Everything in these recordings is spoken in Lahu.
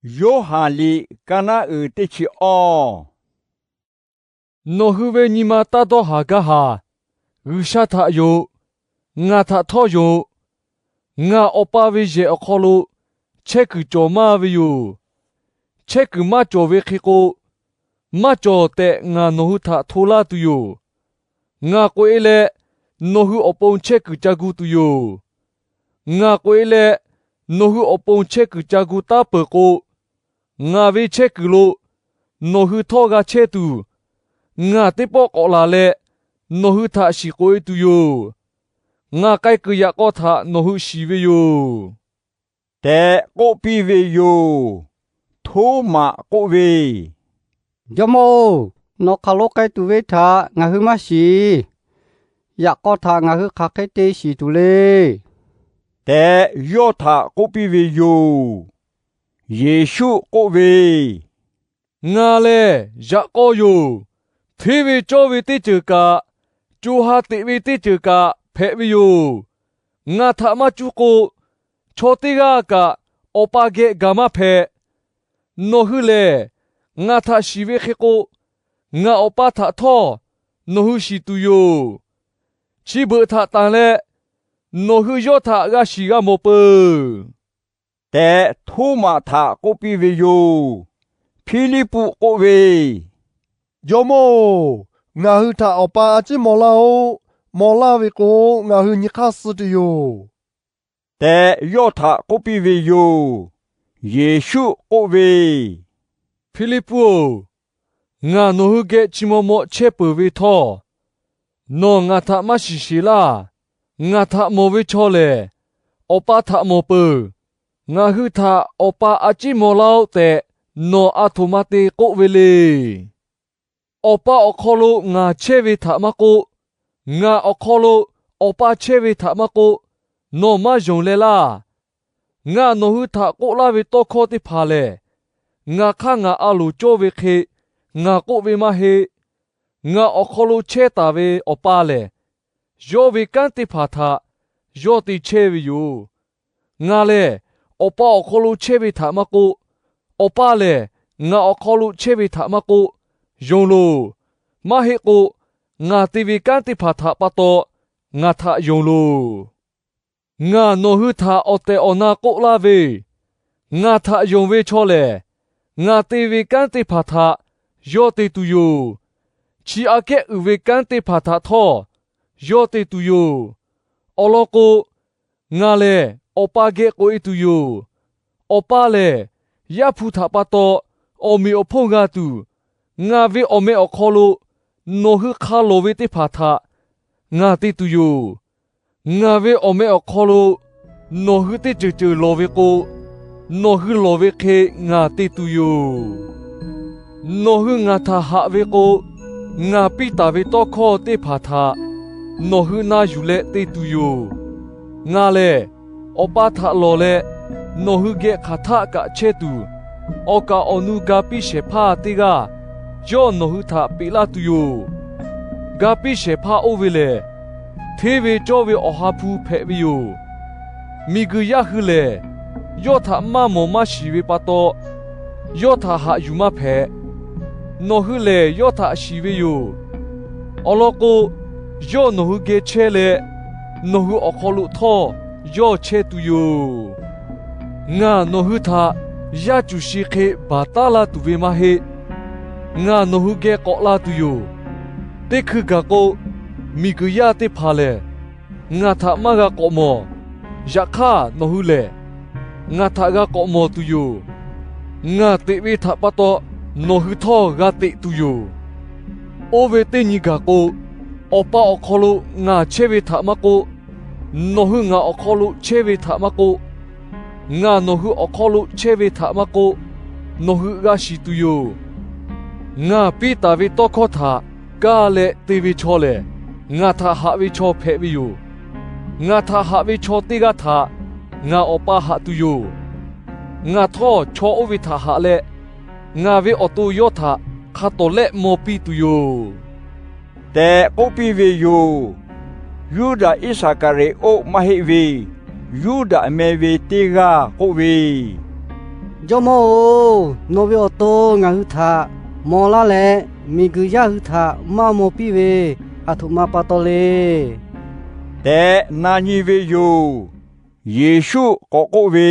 Yoˇhanˬ liꞈ ka naˉ uiˍ teˇ chi awˇ. Nawˬ hui ve nyi ma taˇ dawˇ haˍ gaˇ haˍ. G'uiˬsha htaꞈ yonˍ. Ngaˬ htaꞈ htawˇ yonˍ. Ngaˬ Awˬ pa ve yehˬ awˬ hk'aw lo chehˇ kuiˬ cawˬ maˇ ve yoˬ. Chehˇ kuiˬ maˇ cawˬ ve hk'e k'o, maˇ cawˬ tehꞈ ngaˬ nawˬ hui htaꞈ hto laˇ tuˬ yoˬ. Ngaˬ k'oꞈ-e leh nawˬ hui awˬ pon chehˇ kuiˬ ca gu tuˬ yoˬ. Ngaˬ k'oꞈ-e leh nawˬ hui awˬ pon chehˇ kuiˬ ca gu taˉ peuˬ k'o, ngaˬ ve chehˇ kuiˬ lo nawˬ hui htawˇ g'a chehˇ tuˬ, ngaˬ teˇ pawˆ k'awꞈ laˬ leh nawˬ hui htaꞈ shiˍ k'oꞈ-e tuˬ yoˬ. Ngaˬ k'ai kuiˬ yaꞈ k'aw htaꞈ nawˬ hui shiˍ ve yoˬ tehꞈ k'oˆ piˇ ve yoˬ. Htoˉmaꞈ k'oˆ ve, Jawˇmawˇ-oˬ, nawˬ hk'aˬ lo k'ai tuˬ ve htaꞈ ngaˬ hui maˇ shiˍ. Yaꞈ k'aw htaꞈ ngaˬ hui hk'aˬ hk'e te shiˍ tuˬ le tehꞈ yawˇ htaꞈ k'oˆ piˇ ve yoˬ. Yeˍsuˆ k'oˆ ve, Ngaˬ lehˬ yaꞈ k'aw yoˬ. Hteˇ ve cawˇ ve teˇ ceuˬ kaꞈ, co ha teꞈ ve teˇ ceuˬ kaꞈ hpehꞈ ve yoˬ. Ngaˬ htaꞈ maˇ cuˇ k'o, chaw teˇ g'aˇ kaꞈ Awˬ pa geh gaˬ maˇ hpehꞈ. Nawˬ hui lehˬ ngaˬ htaꞈ shiˍ ve hk'e k'o, ngaˬ Awˬ pa htaꞈ htawˇ nawˬ hui shiˍ tuˬ yoˬ. Chi beuꞈ htaꞈ tanˬ leh nawˬ hui yawˇ htaꞈ g'a shiˍ g'a mawˬ peuˬ tehꞈ, Htoˉmaꞈ htaꞈ k'oˆ piˇ ve yoˬ. Hpiˇliˇpuˆ k'oˆ ve, Jawˇmawˇ-oˬ, ngaˬ hui htaꞈ Awˬ pa a ciˉ maw laˇ-oˆ. Maw laˇ ve k'o, ngaˬ hui nyi hk'aˇ suh tuˬ yoˬ tehꞈ yawˇ htaꞈ k'oˆ piˇ ve yoˬ. Yeˍsuˆ k'oˆ ve, Hpiˇliˇpuˆ-oˬ, ngaˬ nawˬ hui geh chi maw maw chehˇ peuˬ ve htawˇ, nawˬ ngaˬ htaꞈ maˇ shiˍ sheˍ laˇ. Ngaˬ htaꞈ mawˬ ve chaw lehˬ, Awˬ pa htaꞈ mawˬ peuˬ. Ngaˬ hui htaꞈ Awˬ pa a ciˉ maw laˇ-oˆ tehꞈ, nawˬ a htoꞈ ma te k'oˆ ve le. Awˬ pa awˬ hk'aw lo ngaˬ chehˇ ve htaꞈ maˇ k'oˆ, ngaˬ awˬ hk'aw lo Awˬ pa chehˇ ve htaꞈ maˇ k'oˆ, nawˬ maˇ yonˍ leh laˇ. Ngaˬ nawˬ hui htaꞈ k'oˆ laˇ ve tawˇ hkawˇ teˇ hpaˍ lehˬ, ngaˬ hk'aˇ ngaˬ a loˍ cawˇ ve hk'e ngaˬ k'oˆ ve maˇ heˆ. Ngaˬ awˬ hk'aw lo chehˇ taˍ ve Awˬ pa lehˬ, yawˇ ve kanˉ teˇ hpaˍ htaꞈ yawˇ te chehˇ ve yoˬ. Ngaˬ lehˬ Awˬ pa awˬ hk'aw lo chehˇ ve htaꞈ maˇ k'oˆ, Awˬ pa lehˬ ngaˬ awˬ hk'aw lo chehˇ ve htaꞈ maˇ k'oˆ, yonˍ loˬ. Maˇ heˆ k'o, ngaˬ te ve kanˉ teˇ hpaˍ htaꞈ pa taw ngaˬ htaꞈ yonˍ loˬ. Ngaˬ nawˬ hui htaꞈ awˬ tehˬ awˬ na k'oˆ laˇ ve, ngaˬ htaꞈ yonˍ ve chaw lehˬ, ngaˬ te ve kanˉ teˇ hpaˍ htaꞈ yawˇ te tuˬ yoˬ. Chi aꞈ kehˉ uiˍ ve kanˉ teˇ hpaˍ htaꞈ htawˇ yawˇ te tuˬ yoˬ. Awˬ lawn k'o, ngaˬ lehˬ Awˬ pa geh k'oꞈ-e tuˬ yoˬ. Awˬ pa lehˬ Yaˇ hpu htaꞈ pa taw awˬ meꞈ awˬ hponˇ g'a tuˬ, ngaˬ ve awˬ meh awˬ hk'aw lo nawˬ hui hk'a lawˬ ve teˇ hpaˍ htaꞈ ngaˬ te tuˬ yoˬ. Ngaˬ ve awˬ meh awˬ hk'aw lo nawˬ hui teˇ ceuˬ ceuˬ lawˬ ve k'o, nawˬ hui lawˬ ve hk'e ngaˬ te tuˬ yoˬ. Nawˬ hui ngaˬ htaꞈ haꞈ ve k'o, ngaˬ piˇ taˍ ve tawˇ hkawˇ teˇ hpaˍ htaꞈ nawˬ hui na yuˬ leh te tuˬ yoˬ. Ngaˬ lehˬ Awˬ pa htaꞈ lawˬ leh nawˬ hui geh hk'aˬ htaˆ kaꞈ chehˇ tuˬ, awˬ kaˍ awˬ nu ga piˇ shehˍ hpaˇ teˇ g'aˇ yawˇ nawˬ hui htaꞈ peꞈ laˇ tuˬ yoˬ. Ga piˇ shehˍ hpaˇ oˇ ve lehˬ, hteˇ ve cawˇ ve Awˬ ha hpu hpehꞈ ve yoˬ. Miˬguiˬ yaˇ hui lehˬ, yawˇ htaꞈ maˇ mawˬ maˇ shiˍ ve pa taw, yawˇ htaꞈ haꞈ yuˬ maˇ hpehꞈ. Nawˬ hui lehˬ yawˇ htaꞈ shiˍ ve yoˬ. Awˬ lawn k'o, yawˇ nawˬ hui geh chehˇ leh, nawˬ hui awˬ hk'aw lo htawˇ yawˇ chehˇ tuˬ yoˬ. Ngaˬ nawˬ hui htaꞈ yaˇ cuˬ shi hk'e baˬ taˉ laˇ tuˬ ve maˇ heˆ. Ngaˬ nawˬ hui geh k'awꞈ la tuˬ yoˬ. Teˇ hkui gaˬ k'o, miˬguiˬ yaˇ teˇ hpaˍ lehˬ, ngaˬ htaꞈ maˇ g'a k'awꞈ mawˬ. Yaꞈ hk'aˇ nawˬ hui lehˬ, ngaˬ htaꞈ g'a k'awꞈ mawˬ tuˬ yoˬ. Ngaˬ teꞈ ve htaꞈ pa taw nawˬ hui htawˇ g'a teꞈ tuˬ yoˬ. Oˇ ve teˇ nyi gaˬ k'o, Awˬ pa awˬ hk'aw lo ngaˬ chehˇ ve htaꞈ maˇ k'oˆ, nawˬ hui ngaˬ awˬ hk'aw lo chehˇ ve htaꞈ maˇ k'oˆ, ngaˬ nawˬ hui awˬ hk'aw lo chehˇ ve htaꞈ maˇ k'oˆ, nawˬ hui g'a shiˍ tuˬ yoˬ. Ngaˬ piˇ taˍ ve tawˇ hkawˇ htaꞈ kaˇ leh te ve chaw lehˬ, ngaˬ htaꞈ haꞈ ve chaw hpehꞈ ve yoˬ. Ngaˬ htaꞈ haꞈ ve chaw teˇ g'aˇ htaꞈ ngaˬ Awˬ pa haꞈ tuˬ yoˬ. Ngaˬ htawˇ chaw oˇ ve htaꞈ haꞈ leh, ngaˬ ve awˬ to yawˇ htaꞈ hk'a tawˍ lehˆ maw piˇ tuˬ yoˬ tehꞈ k'oˆ piˇ ve yoˬ. Yuˇdaꞈ Iˉsaˍkaˍriˍoˆ maˇ heˆ ve, Yuˇdaꞈ meh ve teˇ g'aˇ k'oˆ ve, Jawˇmawˇ-oˬ, nawˬ ve awˬ to ngaˬ hui htaꞈ maw laˇ leh, miˬguiˬ yaˇ hui htaꞈ maˇ maw piˇ ve aˬ htoꞈ ma pa taw le tehꞈ na nyi ve yoˬ. Yeˍsuˆ k'awꞈ k'oˆ ve,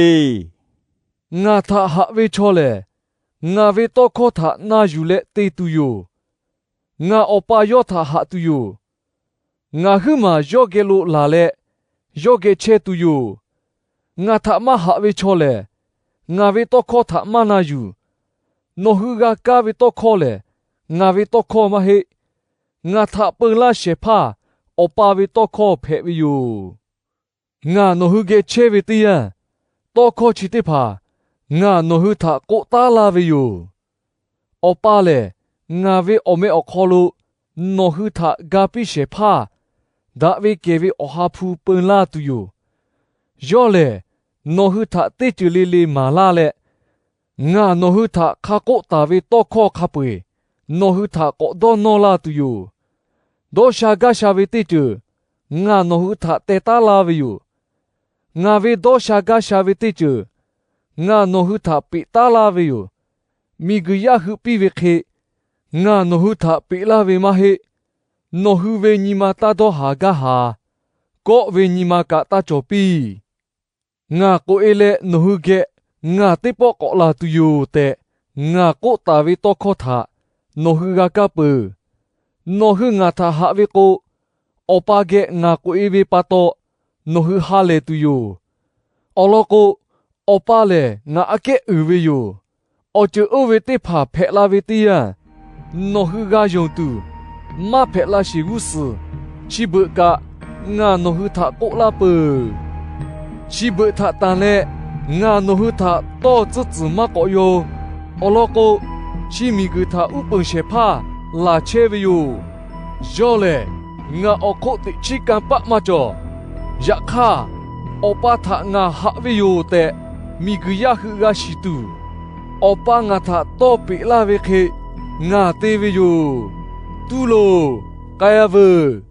Ngaˬ htaꞈ haꞈ ve chaw lehˬ, ngaˬ ve tawˇ hkawˇ htaꞈ na yuˬ leh te tuˬ yoˬ. Ngaˬ Awˬ pa yawˇ htaꞈ haꞈ tuˬ yoˬ. Ngaˬ huiˉ maˬ yawˇ geh lo laˬ leh, yawˇ geh chehˇ tuˬ yoˬ. Ngaˬ htaꞈ maˇ haꞈ ve chaw lehˬ, ngaˬ ve tawˇ hkawˇ htaꞈ maˇ na yuˬ. Nawˬ hui g'a kaˇ ve tawˇ hkawˇ lehˬ, ngaˬ ve tawˇ hkawˇ maˇ heˆ. Ngaˬ htaꞈ peu laˇ shehˍ hpaˇ Awˬ pa ve tawˇ hkawˇ hpehꞈ ve yoˬ. Ngaˬ nawˬ hui geh chehˇ ve teˇ yanˇ, tawˇ hkawˇ chi teˇ hpaˍ ngaˬ nawˬ hui htaꞈ k'oˆ taˉ laˇ ve yoˬ. Awˬ pa lehˬ, ngaˬ ve awˬ meh awˬ hk'aw lo nawˬ hui htaꞈ ga piˇ shehˍ hpaˇ, daꞈ ve kehˬ ve Awˬ ha hpu peu laˇ tuˬ yoˬ. Yawˇ lehˬ, nawˬ hui htaꞈ teˇ ceuˬ le le maˍ laˇ leh, ngaˬ nawˬ hui htaꞈ hk'a k'oˆ taˍ ve tawˇ hkawˇ hk'a peu-eˬ nawˬ hui htaꞈ k'awꞈ dawˇ nawˇ laˇ tuˬ yoˬ. Dawˇ sha gaˇ sha ve teˇ ceuˬ ngaˬ nawˬ hui htaꞈ teh taˉ laˇ ve yoˬ. Ngaˬ ve dawˇ sha gaˇ sha ve teˇ ceuˬ ngaˬ nawˬ hui htaꞈ peꞈ taˉ laˇ ve yoˬ. Miˬguiˬ yaˇ hui piˇ ve hk'e ngaˬ nawˬ hui htaꞈ peꞈ laˇ ve maˇ heˆ. Nawˬ hui ve nyi ma taˇ dawˇ haˍ gaˇ haˍ. Kawˆ ve nyi ma kaꞈ taˇ cawˬ piˇ. Ngaˬ k'oꞈ-e leh nawˬ hui geh ngaˬ teˇ pawˆ k'awꞈ laˬ tuˬ yoˬ tehꞈ, ngaˬ k'oˆ taˍ ve tawˇ hkawˇ htaꞈ nawˬ hui g'a kaˇ peuˬ. Nawˬ hui ngaˬ htaꞈ haꞈ ve k'o, Awˬ pa geh ngaˬ k'oꞈ-e ve pa taw nawˬ hui ha lehˬ tuˬ yoˬ. Awˬ lawn k'o, Awˬ pa lehˬ ngaˬ aꞈ kehˉ uiˍ ve yoˬ. Awˬ ceuˬ oˇ ve teˇ hpaˍ hpehꞈ la ve teˇ yanˇ, nawˬ hui g'a yonˍ tuˬ, maˇ hpehꞈ la sheˍ g'uˇ suhˍ chi beuꞈ kaꞈ ngaˬ nawˬ hui htaꞈ k'oˆ laˇ peuˬ. Chi beuꞈ htaꞈ tanˬ leh ngaˬ nawˬ hui htaꞈ tawˇ tcuhˉ tcuhˬ maˇ k'awꞈ yoˬ. Awˬ lawn k'o, chi miˬguiˬ htaꞈ uˉ peunˍ shehˍ hpaˇ laˬ chehˇ ve yoˬ. Yawˇ lehˬ, ngaˬ awˬ hk'oˆ teꞈ chiˉ kanˇ paˆ maˇ cawˬ. Yaꞈ hk'aˇ, Awˬ pa htaꞈ ngaˬ haꞈ ve yoˬ tehꞈ, miˬguiˬ yaˇ hui g'a shiˍ tuˬ, Awˬ pa ngaˬ htaꞈ tawˇ peꞈ laˇ ve hk'e ngaˬ te ve yoˬ. Tuˇ loˬ, k'ai-a veuˬ.